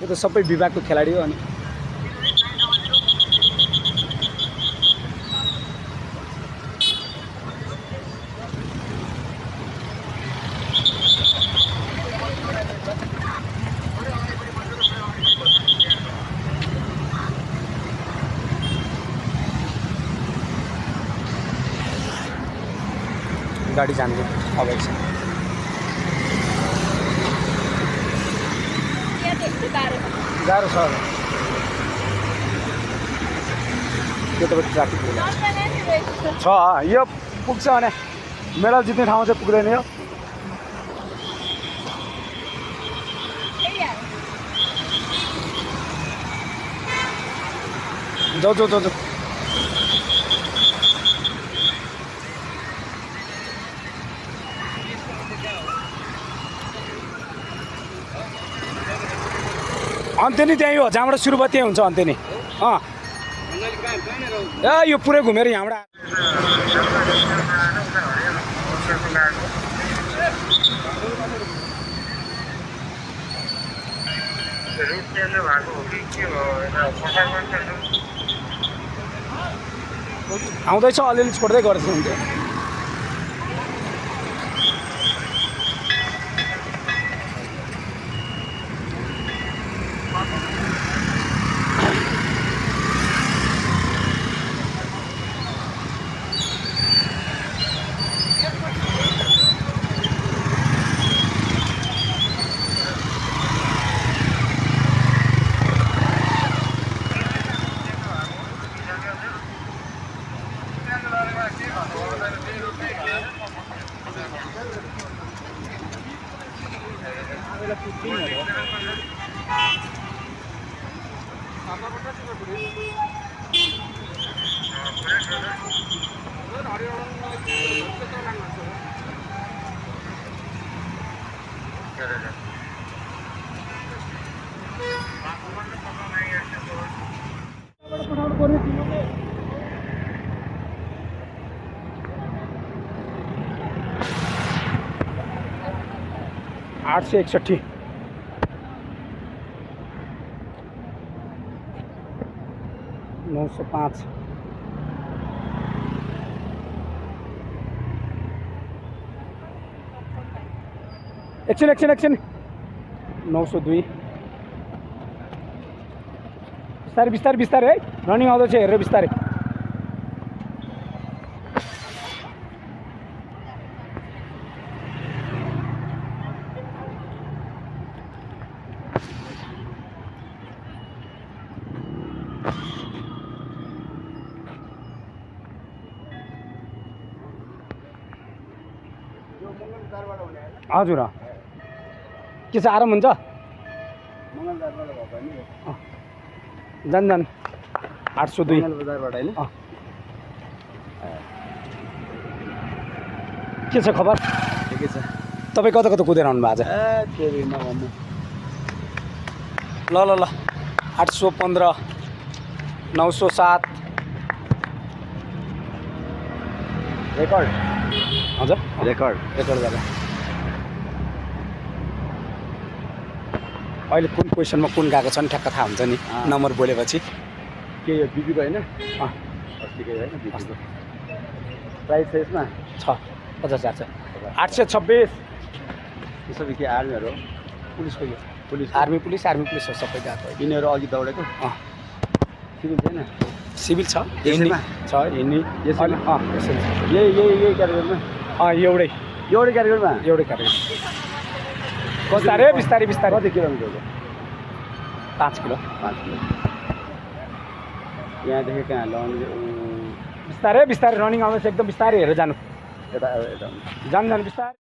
यो त सबै विभागको खेलाडी हो अनि गाडी जान्छ अब एकछिन गाह्रो छ त्यतापट्टि ट्राफिक छ यो पुग्छ भने मेडल जित्ने ठाउँ चाहिँ पुग्दैन यो जाऊ जाऊ जाऊ जाऊ अन्त्य नि त्यहीँ हो जहाँबाट सुरु भयो त्यहीँ हुन्छ अन्त्य नि यो पुरै घुमेर यहाँबाट आउँदैछ अलिअलि छोड्दै गर्छ हुन्थ्यो आठ सौ 61 905 एकछिन 902 बिस्तारै है रनिङ आउँदैछ हेरेर बिस्तारै हजुर के छ आराम हुन्छ जान 802 बजारबाट हैन के छ खबर ठिकै छ तपाईँ कता कुदेर आउनु भएको छ ल 815 907 रेकर्ड हजुर रेकर्ड गरेर अहिले कुन पोजिसनमा कुन गएको छ नि ठ्याक्क थाहा हुन्छ नि नम्बर बोलेपछि के यो बिबीको हैन अस्तिकै हैन बिबीको प्राइस छ यसमा छ 50,000 छ 826 यो सबै के आर्मीहरु पुलिसको यो पुलिस आर्मी पुलिस हो सबै गएको यिनीहरु अघि दौडेको सिभिल छैन सिभिल छ यसैमा छ यिनी यसैमा यसैमा यही क्याटेगोरीमा एउटै क्याटेगोरीमा क्याटेगोरी बिस्तारै कति किलोमिटर हो 5 किलो यहाँदेखि कहाँ बिस्तारै रनिङ आउँदैछ एकदम बिस्तारै हेरेर जानु यता जानु बिस्तारै